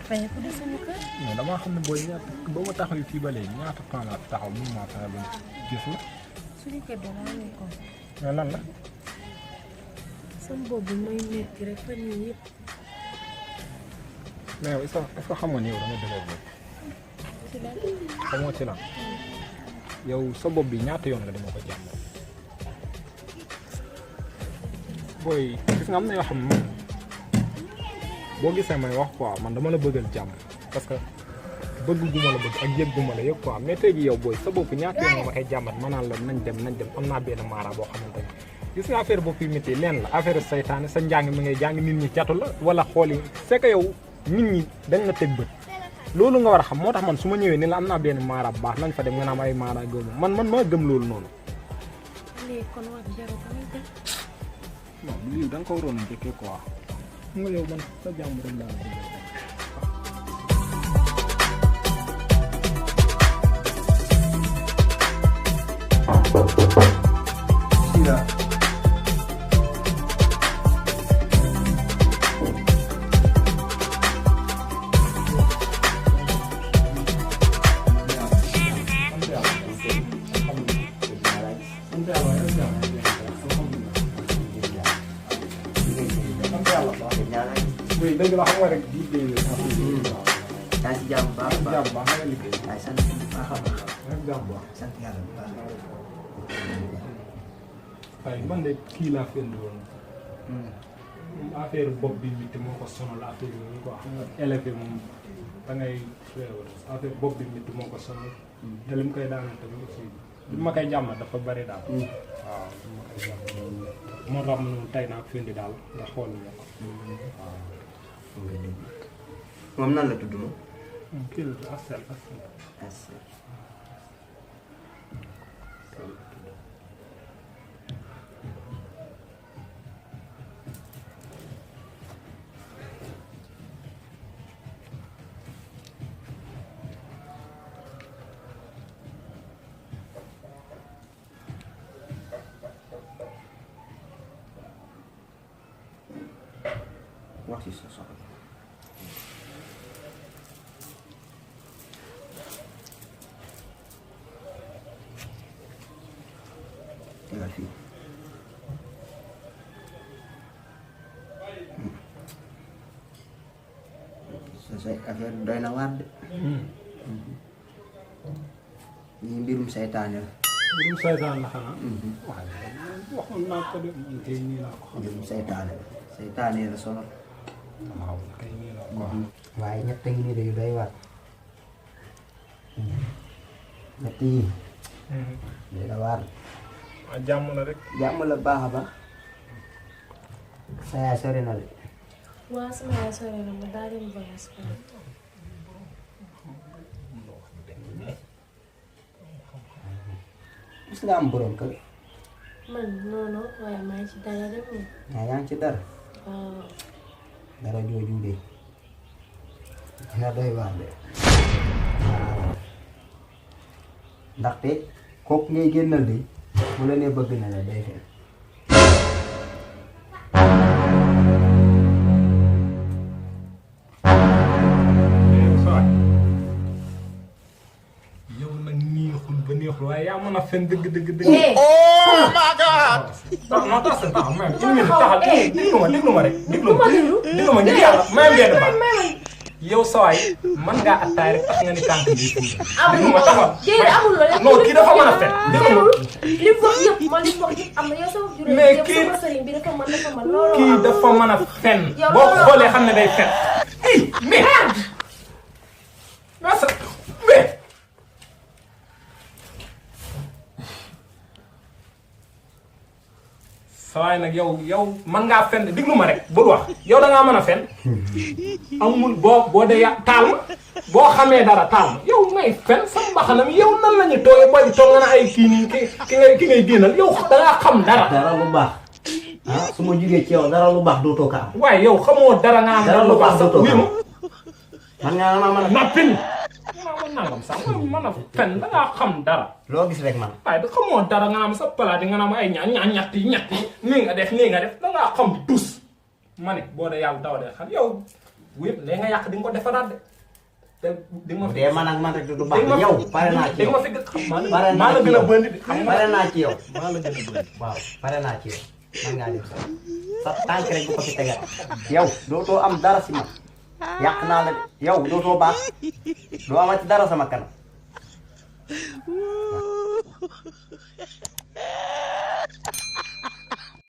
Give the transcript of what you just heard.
fay ko de sama kër. mais damaa xam ne booy ñaata ba ma taxaw fii ba léegi ñaata temps laa taxaw mënu maa fexe ba gis la. suñu kër danaa nekkoon. mais lan la. sama boobu mooy métti rek fan yii yëpp. mais yow est-ce que xam nga ni yow da nga dëgër bopp. ci lan. xamoo ci lan. yow sa bopp bi ñaata yoon nga dama ko jàmm. booy gis nga am na yoo xam ne boo gisee may wax quoi man dama la bëggal jàmm parce que bëgg gu ma la bëgg ak yëg gu ma la yëg quoi mais tey jii yow booy sa bopp ñaata yoon nga ma koy jàmbat ma naan la nañ dem am naa benn maara boo xamante ne gis nga affaire bopp yi métti leen la affaire saytaane sa njàng mi ngay jàng nit ñi catu la wala xool yi c'est que yow nit ñi dañ la teg bët loolu nga war a xam moo tax man su ma ñëwee ni la am naa benn maara bu baax nañ fa dem nga naan ay maara gëm man maa gëm loolu noonu. léegi kon wax jarul ko nañ dem. non lii da nga ko waroon a njëkkee quoi nga yow man sa jàmm rek laa oui dëgg la xam nga rek liggéey la sax. yaa ngi si jàmm baax a baax baax nga liggéey. waaye sant baax a baax. jàmm baax. sant yàlla bu baax. waaye man de kii laa fenn woon. affaire bopp bi métti moo ko sonal affaire yooyu quoi. élevé moom da ngay affaire bopp bi métti moo ko sonal. te li mu koy daaneel tamit aussi li ma koy jàmbat dafa bari daal. waaw li ma koy jàmbat moo tax man tey naa ko fendi daal nga xool ñu ko. waaw. moom nan la tudd moom. kii la Asel. wax ci sa soxla. tegal fii. sa affaire doy na waar de. lii mbirum saytaane la. mbirum saytaan la xanaa. waaye waxoon naa ko de man tey nii laa ko xam. mbirum saytaane la. saytaane la sonal. waaw kay nii laa ko xam. waaye ñett ngi nii de yu doy waar. ñett yi. doy na waar. waaw jàmm la rek. jàmm la baax a baax. sa yaay sori na de. waaw sama yaay sori na ma daal di voyage ko. gis nga am borom kër. man non waaye maa ngi ci dara de moom. yaa ngi ci dara. waaw. dara jooju de. dina doy waar de. ndaxte kooku ngay génnal de bu la nee bëgg na la day fen. yow nag neexul ba neexul waaye yaa mën a fen dëgg. Oh my God! non tax sa taxaw même une minute taxal déglu ma rek déglu ma ngir yàlla même benn ba yow sawaay mën ngaa attaay rek tax nga ni tànk bi fuuta déglu ma taxal amul loolu non kii dafa mën a fen déglu ma li mu wax yëpp man li mu wax yëpp am na yow sama juróom mais yëpp kii sama sëriñ bi dafa mën looloo kii dafa mën a fen boo ko xoolee xam ne day fen mais sawaay nag yow mën ngaa fen diglu ma rek bul wax yow da ngaa mën a fen amul boo dee taal ma boo xamee dara taal ma yow ngay fen sa mbaxana mi yow nan lañu tooyee booy bi toog nga na ay kii nii ki ngay génnal yow da ngaa xam dara. dara lu baax ah su ma jugee ci yow dara lu baax dootoo ko am. waaye yow xamoo dara nga am dara lu baax sax wii ma. man ngaa ma mën a. nappil nangam sax mën a fen da ngaa xam dara. loo gis rek man. waaye da xamoo dara nga am sa palaat yi nga am ay ñett yi nii nga def da ngaa xam tus ma ne boo dee yàlla daw dee xam yow wépp léegi nga yàq di nga ko defaraat de te di nga ma dee man ak man rek du baax yow pare naa ci di nga yow ma fi xam pare maa naa la ci gën a yow bënd de xam nga pare naa ci yow maa la gën a bënd waaw pare naa ci yow man ngaa dem sax sa tànk rek bu ko fi tegal yow dootoo am dara si man yàq naa la de yow dootoo baax doo amati dara sama kanam